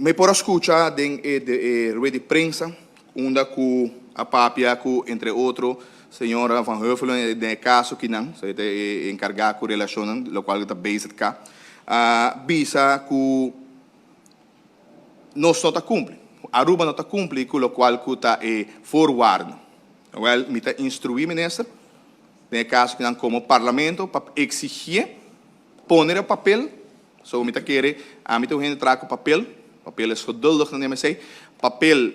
Mi por a scucha den e rueda di prensa unda cu a papia cu, entre otro, señora Van Huffelen den e caso kinan, so e ta e encarga cu relacionnan, locual ta BZK, a bisa cu nos no ta cumpli, Aruba no ta cumpli cu locual cu ta e voorwaarden. Wel, mi ta instrui minister den e caso kinan como Parlamento pa exigie pone riba papel. So mi ta kere, ami ta un hende traha ku papel, papel es geduldig nan esei, papel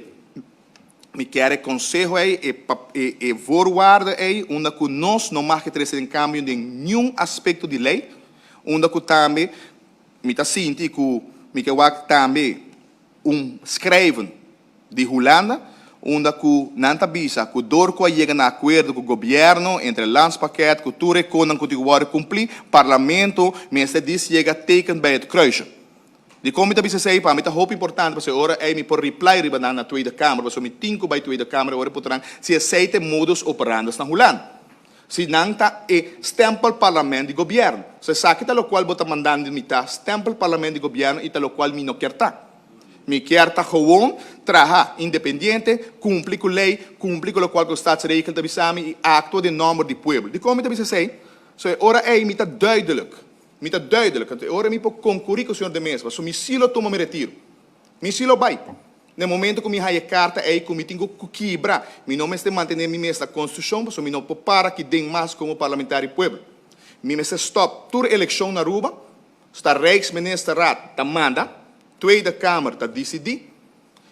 mi kier e konseho ei, e e e voorwaarde ei, unda ku nos no mag ke trese den kambio den niun aspekto di lei, unda ku tambe mi ta sinti ku mi ke wak tambe un schrijven di Hulanda unda cu nan ta bisa cu door cu a yega na acuerdo cu gobierno entre landspakket cu tur e conan cu tin cu wordo cumpli, Parlamento mester dis yega teken bij het kruisje. Dicon mi ta bisa esey? Pa mi ta hopi importante pasobra e ora ey mi por reply riba nan na Tweede Kamer pasobra mi tin cu bay Tweede Kamer e ora e puntra nan si esey ta e modus operandes na Hulanda. Si nan ta e stempel parlament di gobierno. So esaki ta locual bo ta mandando mi ta stempel parlament di gobierno y ta locual mi no kier ta. Mi kier ta gewoon traha independiente, cumpli cu ley, cumpli cu locual cu Staatsregel ta bisa mi y actua den nomber di pueblo. Dicon mi ta bisa esey? So e ora ey mi ta duidelijk. Mi ta duidelijk. Anto e ora mi por concuri cu señor De Meza, pasobra mi si lo tuma mi retiro. Mi si lo bay. Na e momento cu mi haya e carta ey cu mi tin cu kibra, mi no mester mantene mi mes na Constitucion, pasobra mi no por para aki den mas como parlamentario di pueblo. Mi mester stop tur eleccion na Aruba. Sta Rijksministerraad ta manda, Tweede Kamer ta disidí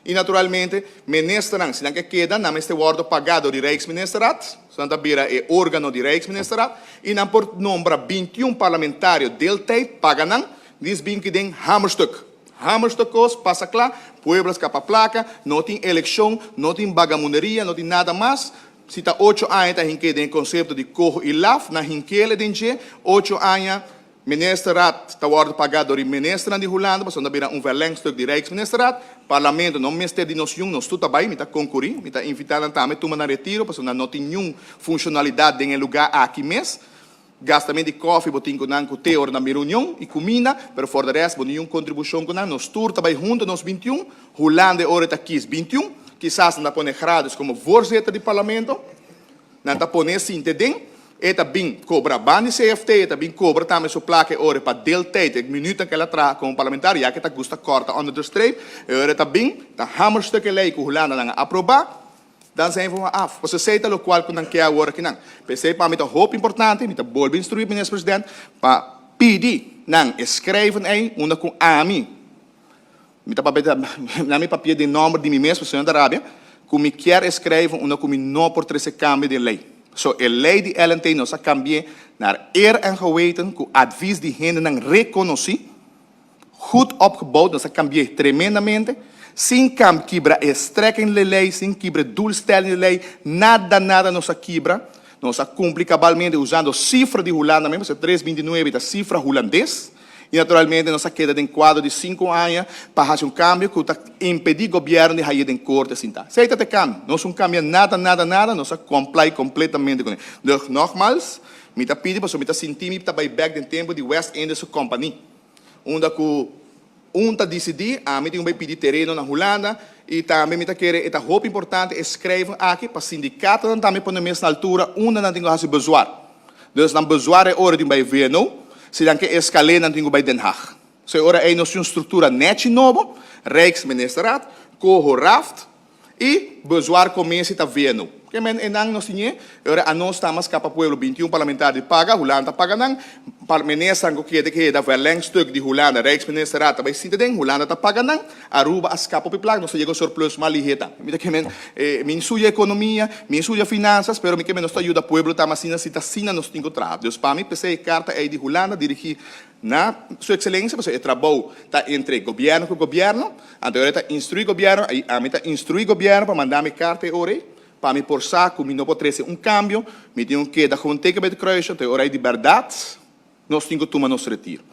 i naturalmente ministernan si nan ke keda nan mester wòrdu pagá dor di Rijksministerraad, so nan ta bira e órgano di Rijksministerraad i nan por nombra 21 parlamentario deeltijd paga nan, dis bin ki den hamerstuk. Hamerstuk kos pasa kla, pueblo a skapa plaka, no tin elekshon, no tin bagamunderia, no tin nada mas. Si ta 8 aña ta hink'é den e konsepto di koho i laf, nan hink'é den dje 8 aña. Ministerraad ta wòrdu pagá dor di ministernan di Hulanda, pasobra nan ta bira un verlengstuk di Rijksministerraad. Parlamento no mester di nos yun, nos tur ta bai, mi ta konkurí, mi ta invitá nan tambe tuma nan retiro, pasobra nan no tin niun funshonalidat den e lugá aki mes. Gastament di kòfi bo tin ku nan ku te ora nan bin reunion i kuminda, pero for de rest bo niun kontribushon ku nan. Nos tur ta bai huntu, nos 21. Hulanda e ora ta kis 21, kisas nan ta pone Gradus komo voorzitter di parlamento. Nan ta pone sinte den, e ta bin cobra ban di CFT, e ta bin cobra tambe su placa e ora pa deeltijd, e minuutnan cu el a traha como parlamentario, ya cu e ta gusta corta onder de streep, e ora e ta bin, ta hamerstuk e ley cu Hulanda nan a aproba, dan zijn we af. Pasobra esey ta locual cu nan ke awor akinan. P'esey pa mi ta hopi importante, mi ta bolbe instrui Minister President pa pidi nan e schrijven ey unda cu ami, mi ta papia na mi papia den nomber di mi mes, pasobra ta rabia, cu mi kier e schrijven unda cu mi no por trece cambio den ley. So e ley di LNT nos a cambie naar eer en geweten cu advies di hendenan reconoci, goed opgebouwd, nos a cambie tremendamente, sin kibra e strekking di ley, sin kibra e doelstelling di ley, nada nada nos a kibra. Nos a cumpli cabalmente usando cifra di Hulanda mes, pasobra 3,29 ta cifra hulandes. Y naturalmente nos a keda den cuadro di 5 aña pa haci un cambio cu ta impedi gobierno di haya den corte sinta. Esey ta e cambio. Nos no cambia nada, nada, nada, nos a comply completamente cu ne. Dus nogmaals, mi ta pidi pasobra mi ta sinti mi ta bay back den tempo di West Indies Company. Unda cu un ta decidi, ami tin un bay pidi tereno na Hulanda y tambe mi ta kere e ta hopi importante e schrijven aki pa sindicatonan tambe pone mes na altura unda nan tin cu haci bezwaar. Dus nan bezwaar e ora tin bay VNO, si nan ke escalera nan tin cu bay Den Haag. So e ora ey nos tin un structura nechi nobo, Rijksministerraad, coho raft y bezwaar commissie ta VNO. Ke men e nan nos tin e ora a nos ta mas capa pueblo 21 parlamentario di paga, Hulanda paga nan, minister cu keda keda verlengstuk di Hulanda, Rijksministerraad ta bay sinta den, Hulanda ta paga nan, Aruba a scapa op placa, nos ta yega surplus mas liheta. Mi ta ke men, mi suya economia, mi suya finanzas, pero mi ke men nos ta ayuda pueblo ta asina si ta asina nos tin cu traha. Dus pa mi p'esey carta ey di Hulanda dirigi na su excelencia, pasobra e trabou ta entre gobierno cu gobierno, anto ora ta instrui gobierno, y ami ta instrui gobierno pa manda mi carta e ora ey, pa mi por sa cu mi no por trece un cambio, mi tin un keda gewoon teken bij het kruisje, anto e ora ey di berdad nos tin cu tuma nos retiro.